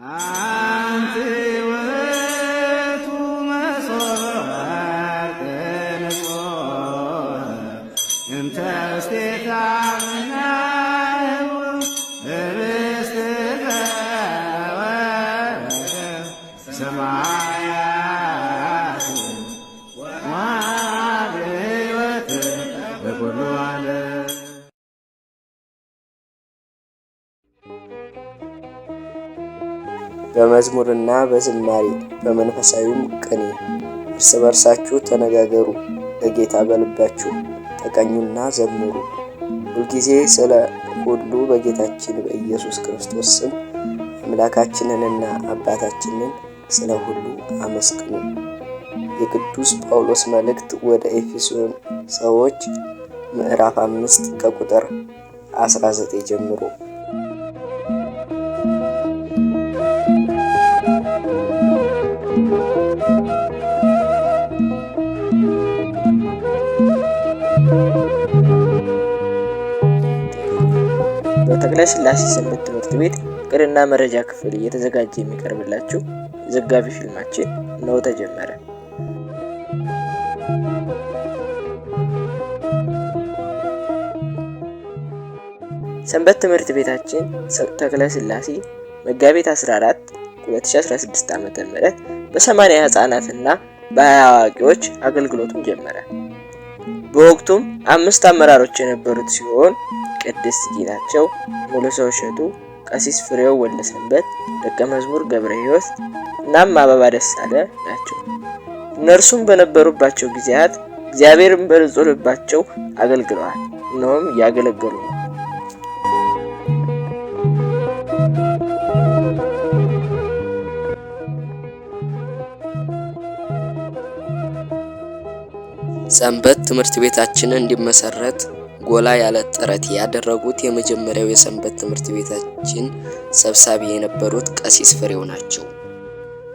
አንቲ ውእቱ መሶበ ወርቅ ንጹሕ እንተ ውስቴታ ምናህቡ ኅብስት ዘወረደ ሰማያት ወሀበ ሕይወት ለኩሉ ዓለም። በመዝሙርና በዝማሬ በመንፈሳዊም ቅኔ እርስ በርሳችሁ ተነጋገሩ፣ ለጌታ በልባችሁ ተቀኙና ዘምሩ። ሁልጊዜ ስለ ሁሉ በጌታችን በኢየሱስ ክርስቶስ ስም አምላካችንንና አባታችንን ስለ ሁሉ አመስግኑ። የቅዱስ ጳውሎስ መልእክት ወደ ኤፌሶን ሰዎች ምዕራፍ 5 ከቁጥር 19 ጀምሮ። በተክለ ሥላሴ ሰንበት ትምህርት ቤት እቅድና መረጃ ክፍል እየተዘጋጀ የሚቀርብላችሁ ዘጋቢ ፊልማችን እነሆ ተጀመረ። ሰንበት ትምህርት ቤታችን ተክለ ሥላሴ መጋቢት 14 2016 ዓ.ም በ80 ህጻናትና በ20 አዋቂዎች አገልግሎቱን ጀመረ። በወቅቱም 5 አመራሮች የነበሩት ሲሆን ቅድስት ጌታቸው፣ ሙሉ ሰው እሸቱ፣ ቀሲስ ፍሬው ወልደሰንበት፣ ደቀ መዝሙር ገብረ ሕይወት እናም አበባ ደሳለ ናቸው። እነርሱም በነበሩባቸው ጊዜያት እግዚአብሔርን በንጹህ ልባቸው አገልግለዋል። እነሆም እያገለገሉ ነው። ሰንበት ትምህርት ቤታችን እንዲመሰረት ጎላ ያለ ጥረት ያደረጉት የመጀመሪያው የሰንበት ትምህርት ቤታችን ሰብሳቢ የነበሩት ቀሲስ ፍሬው ናቸው።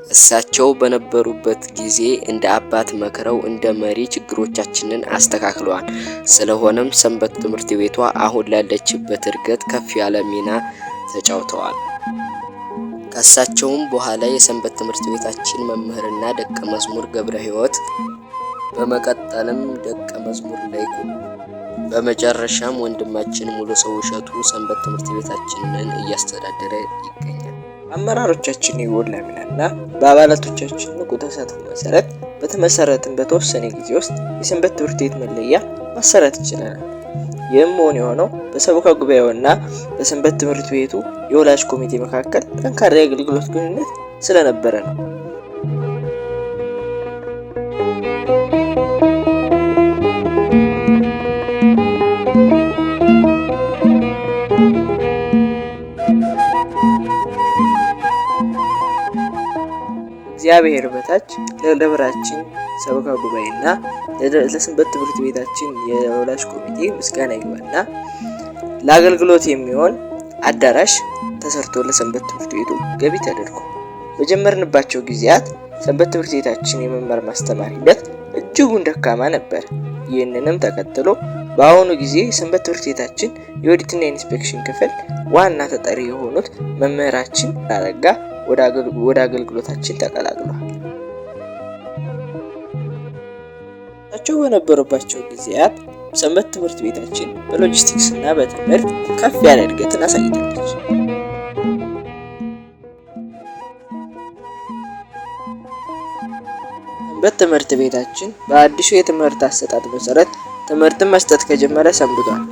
እሳቸው በነበሩበት ጊዜ እንደ አባት መክረው እንደ መሪ ችግሮቻችንን አስተካክለዋል። ስለሆነም ሰንበት ትምህርት ቤቷ አሁን ላለችበት እድገት ከፍ ያለ ሚና ተጫውተዋል። ከእሳቸውም በኋላ የሰንበት ትምህርት ቤታችን መምህርና ደቀ መዝሙር ገብረ ሕይወት፣ በመቀጠልም ደቀ መዝሙር ላይኩን፣ በመጨረሻም ወንድማችን ሙሉ ሰው እሸቱ ሰንበት ትምህርት ቤታችንን እያስተዳደረ ይገኛል። አመራሮቻችን የጎላ ሚናና በአባላቶቻችን ንቁ ተሳትፎ መሰረት በተመሰረትን በተወሰነ ጊዜ ውስጥ የሰንበት ትምህርት ቤት መለያ ማሰራት ችለናል። ይህም መሆን የሆነው በሰበካ ጉባኤውና በሰንበት ትምህርት ቤቱ የወላጅ ኮሚቴ መካከል ጠንካራ የአገልግሎት ግንኙነት ስለነበረ ነው። እግዚአብሔር በታች ለደብራችን ሰበካ ጉባኤና ለሰንበት ትምህርት ቤታችን የወላጅ ኮሚቴ ምስጋና ይግባና ለአገልግሎት የሚሆን አዳራሽ ተሰርቶ ለሰንበት ትምህርት ቤቱ ገቢ ተደርጎ በጀመርንባቸው ጊዜያት ሰንበት ትምህርት ቤታችን የመማር ማስተማር ሂደት እጅጉን ደካማ ነበር። ይህንንም ተከትሎ በአሁኑ ጊዜ ሰንበት ትምህርት ቤታችን የኦዲትና ኢንስፔክሽን ክፍል ዋና ተጠሪ የሆኑት መምህራችን አረጋ ወደ አገልግሎታችን ተቀላቅለዋል። እሳቸው በነበሩባቸው ጊዜያት ሰንበት ትምህርት ቤታችን በሎጂስቲክስ እና በትምህርት ከፍ ያለ እድገትን አሳይታለች። ሰንበት ትምህርት ቤታችን በአዲሱ የትምህርት አሰጣጥ መሰረት ትምህርትን መስጠት ከጀመረ ሰንብቷል።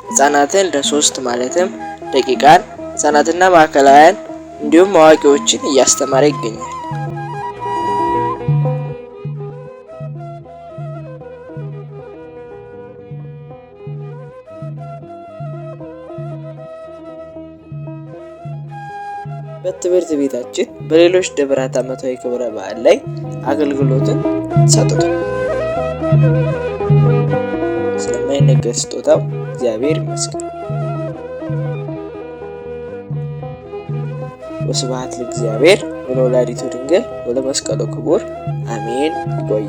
ህጻናትን ለሶስት ማለትም ደቂቃን፣ ህጻናትና ማዕከላውያን እንዲሁም አዋቂዎችን እያስተማረ ይገኛል። በትምህርት ቤታችን በሌሎች ደብራት ዓመታዊ ክብረ በዓል ላይ አገልግሎትን ሰጥቷል። ስለማይነገር ስጦታው እግዚአብሔር ይመስገን። ወስብሐት ለእግዚአብሔር ወለወላዲቱ ድንግል ወለመስቀሉ ክቡር አሜን። ይቆይ።